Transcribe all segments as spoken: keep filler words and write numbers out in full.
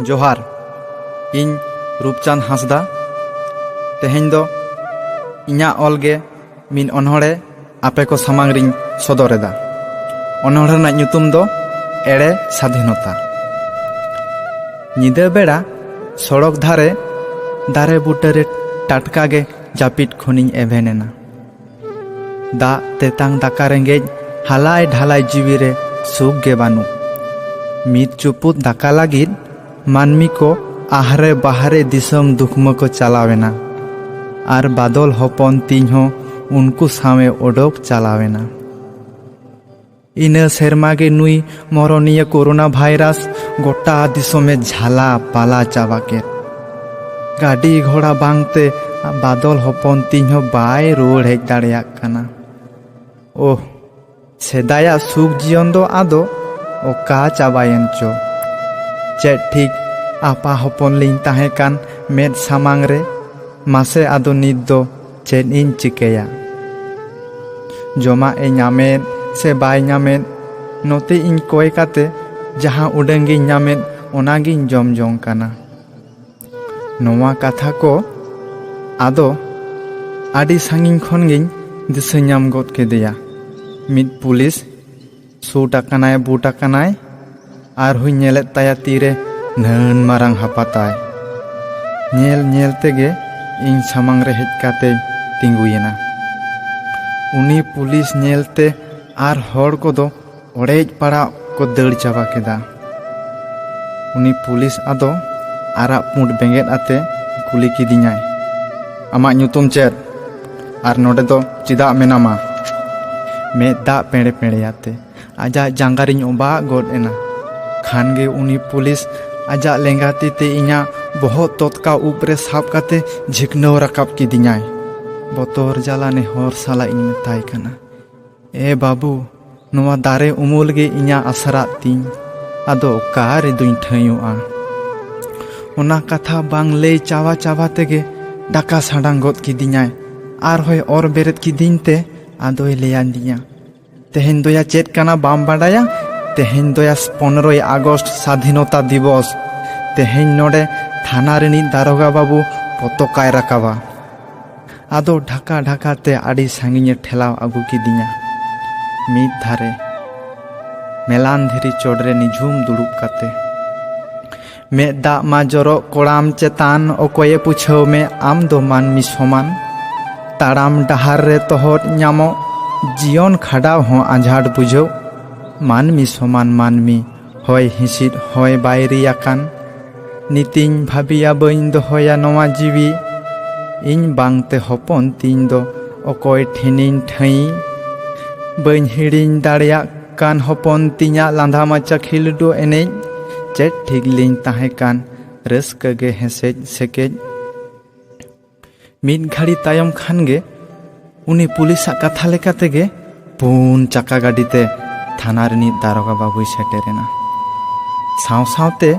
ᱡᱚᱦᱟᱨ, ᱤᱧ ᱨᱩᱯᱪᱟᱸᱫᱽ ᱦᱟᱸᱥᱫᱟ᱾ ᱛᱮᱦᱮᱧ ᱫᱚ ᱤᱧᱟᱹᱜ ᱚᱞ ᱜᱮ ᱢᱤᱫ ᱚᱱᱚᱬᱦᱮ ᱟᱯᱮ ᱠᱚ ᱥᱟᱢᱟᱝ ᱨᱤᱧ ᱥᱚᱫᱚᱨ ᱮᱫᱟ᱾ ᱚᱱᱚᱬᱦᱮ ᱨᱮᱱᱟᱜ ᱧᱩᱛᱩᱢ ᱫᱚ ᱮᱲᱮ ᱥᱟᱫᱷᱤᱱᱚᱛᱟ᱾ ᱧᱤᱫᱟᱹ ᱵᱮᱲᱟ ᱥᱚᱲᱚᱠ ᱫᱷᱟᱨᱮ ᱫᱟᱨᱮ ᱵᱩᱴᱟᱹᱨᱮ ᱴᱟᱴᱠᱟ ᱜᱮ ᱡᱟᱹᱯᱤᱫ ᱠᱷᱚᱱᱤᱧ ᱮᱵᱷᱮᱱ ᱮᱱᱟ᱾ ᱫᱟᱜ ᱛᱮᱛᱟᱝ ᱫᱟᱠᱟ ᱨᱮᱸᱜᱮᱡ ᱦᱟᱞᱟᱭ ᱰᱷᱟᱞᱟᱭ ᱡᱤᱣᱤ ᱨᱮ ᱥᱩᱠ ᱜᱮ ᱵᱟᱹᱱᱩᱜ᱾ ᱢᱤᱫ ᱪᱩᱯᱩᱫ ᱫᱟᱠᱟ ᱞᱟᱹᱜᱤᱫ ᱢᱟᱹᱱᱢᱤ ᱠᱚ ᱟᱦᱨᱮ ᱵᱟᱦᱨᱮ ᱫᱤᱥᱚᱢ ᱫᱩᱠᱷᱢᱟᱹ ᱠᱚ ᱪᱟᱞᱟᱣ ᱮᱱᱟ᱾ ᱟᱨ ᱵᱟᱫᱚᱞ ᱦᱚᱯᱚᱱ ᱛᱤᱧ ᱦᱚᱸ ᱩᱱᱠᱩ ᱥᱟᱶᱮ ᱚᱰᱚᱠ ᱪᱟᱞᱟᱣ ᱮᱱᱟ᱾ ᱤᱱᱟᱹ ᱥᱮᱨᱢᱟ ᱜᱮ ᱱᱩᱭ ᱢᱚᱨᱚᱱᱤᱭᱟᱹ ᱠᱳᱨᱳᱱᱟ ᱵᱷᱟᱭᱨᱟᱥ ᱜᱚᱴᱟ ᱫᱤᱥᱚᱢᱮ ᱡᱷᱟᱞᱟ ᱯᱟᱞᱟ ᱪᱟᱵᱟ ᱠᱮᱫ᱾ ᱜᱟᱹᱰᱤ ᱜᱷᱚᱲᱟ ᱵᱟᱝᱛᱮ ᱵᱟᱫᱚᱞ ᱦᱚᱯᱚᱱ ᱛᱤᱧ ᱦᱚᱸ ᱵᱟᱭ ᱨᱩᱣᱟᱹᱲ ᱦᱮᱡ ᱫᱟᱲᱮᱭᱟᱜ ᱠᱟᱱᱟ᱾ ᱳᱦ, ᱥᱮᱫᱟᱭᱟᱜ ᱥᱩᱠ ᱡᱤᱭᱚᱱ ᱫᱚ ᱟᱫᱚ ᱚᱠᱟ ᱪᱟᱵᱟᱭᱮᱱ ᱪᱚ᱾ ᱪᱮᱫ ᱴᱷᱤᱠ ᱟᱯᱟ ᱦᱚᱯᱚᱱ ᱞᱤᱧ ᱛᱟᱦᱮᱸ ᱠᱟᱱ ᱢᱮᱫ ᱥᱟᱢᱟᱝ ᱨᱮ᱾ ᱢᱟᱥᱮ ᱟᱫᱚ ᱱᱤᱛ ᱫᱚ ᱪᱮᱫ ᱤᱧ ᱪᱤᱠᱟᱹᱭᱟ? ᱡᱚᱢᱟᱜ ᱮ ᱧᱟᱢᱮᱫ ᱥᱮ ᱵᱟᱭ ᱧᱟᱢᱮᱫ, ᱱᱚᱛᱮ ᱤᱧ ᱠᱚᱭ ᱠᱟᱛᱮ ᱡᱟᱦᱟᱸ ᱩᱰᱟᱹᱝ ᱜᱤᱧ ᱧᱟᱢᱮᱫ, ᱚᱱᱟᱜᱤᱧ ᱡᱚᱢ ᱡᱚᱝ ᱠᱟᱱᱟ᱾ ᱱᱚᱣᱟ ᱠᱟᱛᱷᱟ ᱠᱚ ᱟᱫᱚ ᱟᱹᱰᱤ ᱥᱟᱺᱜᱤᱧ ᱠᱷᱚᱱ ᱜᱤᱧ ᱫᱤᱥᱟᱹ ᱧᱟᱢ ᱜᱚᱫ ᱠᱮᱫᱮᱭᱟ᱾ ᱢᱤᱫ ᱯᱩᱞᱤᱥ ᱥᱩᱴ ᱟᱠᱟᱱᱟᱭ, ᱵᱩᱴ ᱟᱠᱟᱱᱟᱭ, ᱟᱨᱦᱚᱸᱧ ᱧᱮᱞᱮᱫ ᱛᱟᱭᱟ ᱛᱤᱨᱮ ᱱᱟᱹᱱ ᱢᱟᱨᱟᱝ ᱦᱟᱯᱟᱛᱟᱭ᱾ ᱧᱮᱞ ᱧᱮᱞ ᱛᱮᱜᱮ ᱤᱧ ᱥᱟᱢᱟᱝ ᱨᱮ ᱦᱮᱡ ᱠᱟᱛᱮᱭ ᱛᱤᱸᱜᱩᱭᱮᱱᱟ᱾ ᱩᱱᱤ ᱯᱩᱞᱤᱥ ᱧᱮᱞᱛᱮ ᱟᱨ ᱦᱚᱲ ᱠᱚᱫᱚ ᱚᱲᱮᱡ ᱯᱟᱲᱟᱜ ᱠᱚ ᱫᱟᱹᱲ ᱪᱟᱵᱟ ᱠᱮᱫᱟ᱾ ᱩᱱᱤ ᱯᱩᱞᱤᱥ ᱟᱫᱚ ᱟᱨᱟᱜ ᱯᱩᱸᱰ ᱵᱮᱸᱜᱮᱫ ᱟᱛᱮ ᱠᱩᱞᱤ ᱠᱤᱫᱤᱧᱟᱭ, "ᱟᱢᱟᱜ ᱧᱩᱛᱩᱢ ᱪᱮᱫ? ᱟᱨ ᱱᱚᱰᱮ ᱫᱚ ᱪᱮᱫᱟᱜ ᱢᱮᱱᱟᱢᱟ?" ᱢᱮᱫ ᱫᱟᱜ ᱯᱮᱸᱲᱮ ᱯᱮᱸᱲᱮ ᱟᱛᱮ ᱟᱡᱟᱜ ᱡᱟᱸᱜᱟ ᱨᱤᱧ ᱚᱵᱟᱜ ᱜᱚᱫ ᱮᱱᱟ᱾ ᱠᱷᱟᱱ ᱜᱮ ᱩᱱᱤ ᱯᱩᱞᱤᱥ ᱟᱡᱟᱜ ᱞᱮᱸᱜᱟ ᱛᱤ ᱛᱮ ᱤᱧᱟᱜ ᱵᱚᱦᱚᱜ ᱛᱚᱛᱠᱟ ᱩᱵ ᱨᱮ ᱥᱟᱵ ᱠᱟᱛᱮ ᱡᱷᱤᱠᱱᱟᱹᱣ ᱨᱟᱠᱟᱵ ᱠᱤᱫᱤᱧᱟᱭ᱾ ᱵᱚᱛᱚᱨ ᱡᱟᱞᱟ ᱱᱮᱦᱚᱨ ᱥᱟᱞᱟᱜ ᱤᱧ ᱢᱮᱛᱟᱭ ᱠᱟᱱᱟ, "ᱮ ᱵᱟᱹᱵᱩ, ᱱᱚᱣᱟ ᱫᱟᱨᱮ ᱩᱢᱩᱞ ᱜᱮ ᱤᱧᱟᱜ ᱟᱥᱨᱟᱜ ᱛᱤᱧ, ᱟᱫᱚ ᱚᱠᱟ ᱨᱮᱫᱚᱧ ᱴᱷᱟᱹᱭᱚᱜᱼᱟ?" ᱚᱱᱟ ᱠᱟᱛᱷᱟ ᱵᱟᱝ ᱞᱟᱹᱭ ᱪᱟᱵᱟ ᱪᱟᱵᱟ ᱛᱮᱜᱮ ᱰᱟᱠᱟ ᱥᱟᱰᱟᱝ ᱜᱚᱫ ᱠᱤᱫᱤᱧᱟᱭ᱾ ᱟᱨᱦᱚᱸᱭ ᱚᱨ ᱵᱮᱨᱮᱫ ᱠᱤᱫᱤᱧ ᱛᱮ ᱟᱫᱚᱭ ᱞᱟᱹᱭ ᱟᱹᱫᱤᱧᱟ, "ᱛᱮᱦᱮᱧ ᱫᱚᱭᱟ ᱪᱮᱫ ᱠᱟᱱᱟ ᱵᱟᱢ ᱵᱟᱰᱟᱭᱟ? ᱛᱮᱦᱮᱧ ᱫᱚᱭᱟ ᱯᱚᱱᱨᱚᱭ ᱟᱜᱚᱥᱴ ᱥᱟᱫᱷᱤᱱᱚᱛᱟ ᱫᱤᱵᱚᱥ᱾ ᱛᱮᱦᱮᱧ ᱱᱚᱰᱮ ᱛᱷᱟᱱᱟ ᱨᱤᱱᱤᱡ ᱫᱟᱨᱚᱜᱟ ᱵᱟᱹᱵᱩ ᱯᱚᱛᱚᱠᱟᱭ ᱨᱟᱠᱟᱵᱟ᱾ ᱟᱫᱚ ᱰᱷᱟᱠᱟ ᱰᱷᱟᱠᱟ ᱛᱮ ᱟᱹᱰᱤ ᱥᱟᱺᱜᱤᱧᱮ ᱴᱷᱮᱞᱟᱣ ᱟᱹᱜᱩ ᱠᱤᱫᱤᱧᱟ᱾ ᱢᱤᱫ ᱫᱷᱟᱨᱮ ᱢᱮᱞᱟᱱ ᱫᱷᱤᱨᱤ ᱪᱚᱴᱨᱮ ᱱᱤᱡᱷᱩᱢ ᱫᱩᱲᱩᱵ ᱠᱟᱛᱮ, ᱢᱮᱫ ᱫᱟᱜ ᱢᱟ ᱡᱚᱨᱚᱜ ᱠᱚᱲᱟᱢ ᱪᱮᱛᱟᱱ, ᱚᱠᱚᱭᱮ ᱯᱩᱪᱷᱟᱹᱣ ᱢᱮ ᱟᱢ ᱫᱚ ᱢᱟᱹᱱᱢᱤ ᱥᱚᱢᱟᱱ? ᱛᱟᱲᱟᱢ ᱰᱟᱦᱟᱨ ᱨᱮ ᱛᱚᱦᱚᱫ ᱧᱟᱢᱚᱜ, ᱡᱤᱭᱚᱱ ᱠᱷᱟᱰᱟᱣ ᱦᱚᱸ ᱟᱸᱡᱷᱟᱴ ᱵᱩᱡᱷᱟᱹᱣ᱾ ᱢᱟᱹᱱᱢᱤ ᱥᱚᱢᱟᱱ ᱢᱟᱹᱱᱢᱤ, ᱦᱚᱭ ᱦᱤᱸᱥᱤᱫ ᱦᱚᱭ ᱵᱟᱭᱨᱤ ᱟᱠᱟᱱ᱾ ᱱᱤᱛᱤᱧ ᱵᱷᱟᱹᱵᱤᱭᱟ ᱵᱟᱹᱧ ᱫᱚᱦᱚᱭᱟ ᱱᱚᱣᱟ ᱡᱤᱣᱤ᱾ ᱤᱧ ᱵᱟᱝᱛᱮ ᱦᱚᱯᱚᱱ ᱛᱤᱧ ᱫᱚ ᱚᱠᱚᱭ ᱴᱷᱮᱱᱤᱧ ᱴᱷᱟᱹᱭᱤ? ᱵᱟᱹᱧ ᱦᱤᱲᱤᱧ ᱫᱟᱲᱮᱭᱟᱜ ᱠᱟᱱ ᱦᱚᱯᱚᱱ ᱛᱤᱧᱟᱜ ᱞᱟᱸᱫᱟ ᱢᱟᱪᱟ ᱠᱷᱤᱞᱰᱩ ᱮᱱᱮᱡ᱾ ᱪᱮᱫ ᱴᱷᱤᱠ ᱞᱤᱧ ᱛᱟᱦᱮᱸ ᱠᱟᱱ ᱨᱟᱹᱥᱠᱟᱹ ᱜᱮ ᱦᱮᱸᱥᱮᱡ ᱥᱮᱠᱮᱡ᱾ ᱢᱤᱫ ᱜᱷᱟᱹᱲᱤ ᱛᱟᱭᱚᱢ ᱠᱷᱟᱱ ᱜᱮ ᱩᱱᱤ ᱯᱩᱞᱤᱥᱟᱜ ᱠᱟᱛᱷᱟ ᱞᱮᱠᱟ ᱛᱮᱜᱮ ᱯᱩᱱ ᱪᱟᱠᱟ ᱜᱟᱹᱰᱤ ᱛᱮ ᱛᱷᱟᱱᱟ ᱨᱤᱱᱤᱡ ᱫᱟᱨᱚᱜᱟ ᱵᱟᱹᱵᱩᱭ ᱥᱮᱴᱮᱨ ᱮᱱᱟ᱾ ᱥᱟᱶ ᱥᱟᱶᱛᱮ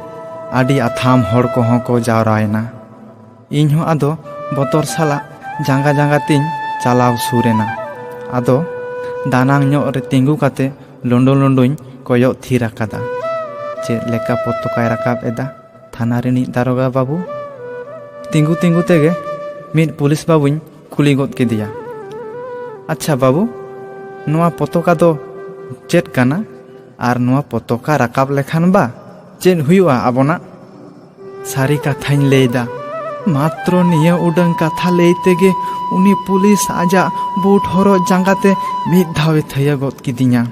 ᱟᱹᱰᱤ ᱟᱛᱷᱟᱢ ᱦᱚᱲ ᱠᱚᱦᱚᱸ ᱠᱚ ᱡᱟᱣᱨᱟᱭᱮᱱᱟ᱾ ᱤᱧ ᱦᱚᱸ ᱟᱫᱚ ᱵᱚᱛᱚᱨ ᱥᱟᱞᱟᱜ ᱡᱟᱸᱜᱟ ᱡᱟᱸᱜᱟ ᱛᱤᱧ ᱪᱟᱞᱟᱣ ᱥᱩᱨ ᱮᱱᱟ᱾ ᱟᱫᱚ ᱫᱟᱱᱟᱝ ᱧᱚᱜ ᱨᱮ ᱛᱤᱸᱜᱩ ᱠᱟᱛᱮ ᱞᱩᱸᱰᱩ ᱞᱩᱸᱰᱩᱧ ᱠᱚᱭᱚᱜ ᱛᱷᱤᱨ ᱟᱠᱟᱫᱟ᱾ ᱪᱮᱫ ᱞᱮᱠᱟ ᱯᱚᱛᱚᱠᱟᱭ ᱨᱟᱠᱟᱵ ᱮᱫᱟ ᱛᱷᱟᱱᱟ ᱨᱤᱱᱤᱡ ᱫᱟᱨᱚᱜᱟ ᱵᱟᱹᱵᱩ᱾ ᱛᱤᱸᱜᱩ ᱛᱤᱸᱜᱩ ᱛᱮᱜᱮ ᱢᱤᱫ ᱯᱩᱞᱤᱥ ᱵᱟᱹᱵᱩᱧ ᱠᱩᱞᱤ ᱜᱚᱫ ᱠᱮᱫᱮᱭᱟ, "ᱟᱪᱪᱷᱟ ᱵᱟᱹᱵᱩ, ᱱᱚᱣᱟ ᱯᱚᱛᱚᱠᱟ ᱫᱚ ᱪᱮᱫ ᱠᱟᱱᱟ? ᱟᱨ ᱱᱚᱣᱟ ᱯᱚᱛᱚᱠᱟ ᱨᱟᱠᱟᱵ ᱞᱮᱠᱷᱟᱱ ᱵᱟ ᱪᱮᱫ ᱦᱩᱭᱩᱜᱼᱟ ᱟᱵᱚᱱᱟᱜ?" ᱥᱟᱹᱨᱤ ᱠᱟᱛᱷᱟᱧ ᱞᱟᱹᱭᱫᱟ, ᱢᱟᱛᱨᱚ ᱱᱤᱭᱟᱹ ᱩᱰᱟᱹᱝ ᱠᱟᱛᱷᱟ ᱞᱟᱹᱭ ᱛᱮᱜᱮ ᱩᱱᱤ ᱯᱩᱞᱤᱥ ᱟᱡᱟᱜ ᱵᱩᱴ ᱦᱚᱨᱚᱜ ᱡᱟᱸᱜᱟ ᱛᱮ ᱢᱤᱫ ᱫᱷᱟᱣᱮ ᱛᱷᱟᱹᱭᱟᱹ ᱜᱚᱫ ᱠᱤᱫᱤᱧᱟ᱾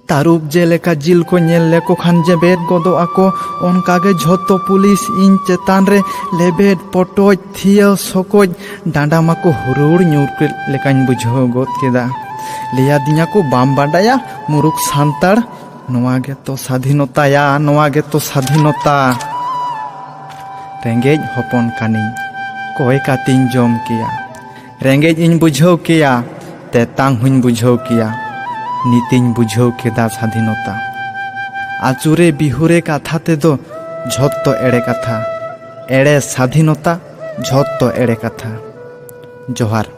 ᱛᱟᱹᱨᱩᱵ ᱡᱮᱞᱮᱠᱟ ᱡᱤᱞ ᱠᱚ ᱧᱮᱞ ᱞᱮᱠᱚ ᱠᱷᱟᱱ ᱡᱮᱵᱮᱫ ᱜᱚᱫᱚᱜ ᱟᱠᱚ, ᱚᱱᱠᱟᱜᱮ ᱡᱷᱚᱛᱚ ᱯᱩᱞᱤᱥ ᱤᱧ ᱪᱮᱛᱟᱱ ᱨᱮ ᱞᱮᱵᱮᱫ, ᱯᱚᱴᱚᱡ, ᱛᱷᱤᱭᱟᱹ, ᱥᱚᱠᱚᱡ, ᱰᱟᱸᱰᱟ ᱢᱟᱠᱚ ᱦᱩᱨᱩᱲ ᱧᱩᱨ ᱠᱮᱫ ᱞᱮᱠᱟᱧ ᱵᱩᱡᱷᱟᱹᱣ ᱜᱚᱫ ᱠᱮᱫᱟ᱾ ᱞᱟᱹᱭᱟᱫᱤᱧᱟ ᱠᱚ, "ᱵᱟᱢ ᱵᱟᱰᱟᱭᱟ ᱢᱩᱨᱩᱠ ᱥᱟᱱᱛᱟᱲ, ᱱᱚᱣᱟ ᱜᱮᱛᱚ ᱥᱟᱫᱷᱤᱱᱚᱛᱟᱭᱟ, ᱱᱚᱣᱟ ᱜᱮᱛᱚ ᱥᱟᱫᱷᱤᱱᱚᱛᱟ᱾" ᱨᱮᱸᱜᱮᱡ ᱦᱚᱯᱚᱱ ᱠᱟᱹᱱᱤᱧ, ᱠᱚᱭ ᱠᱟᱛᱮᱧ ᱡᱚᱢ ᱠᱮᱭᱟ᱾ ᱨᱮᱸᱜᱮᱡ ᱤᱧ ᱵᱩᱡᱷᱟᱹᱣ ᱠᱮᱭᱟ, ᱛᱮᱛᱟᱝ ᱦᱚᱸᱧ ᱵᱩᱡᱷᱟᱹᱣ ᱠᱮᱭᱟ, ᱱᱤᱛᱤᱧ ᱵᱩᱡᱷᱟᱹᱣ ᱠᱮᱫᱟ ᱥᱟᱫᱷᱤᱱᱚᱛᱟ᱾ ᱟᱹᱪᱩᱨᱮ ᱵᱤᱦᱩᱨᱮ ᱠᱟᱛᱷᱟ ᱛᱮᱫᱚ ᱡᱷᱚᱛᱚ ᱮᱲᱮ ᱠᱟᱛᱷᱟ, ᱮᱲᱮ ᱥᱟᱫᱷᱤᱱᱚᱛᱟ, ᱡᱷᱚᱛᱚ ᱮᱲᱮ ᱠᱟᱛᱷᱟ᱾ ᱡᱚᱦᱟᱨ᱾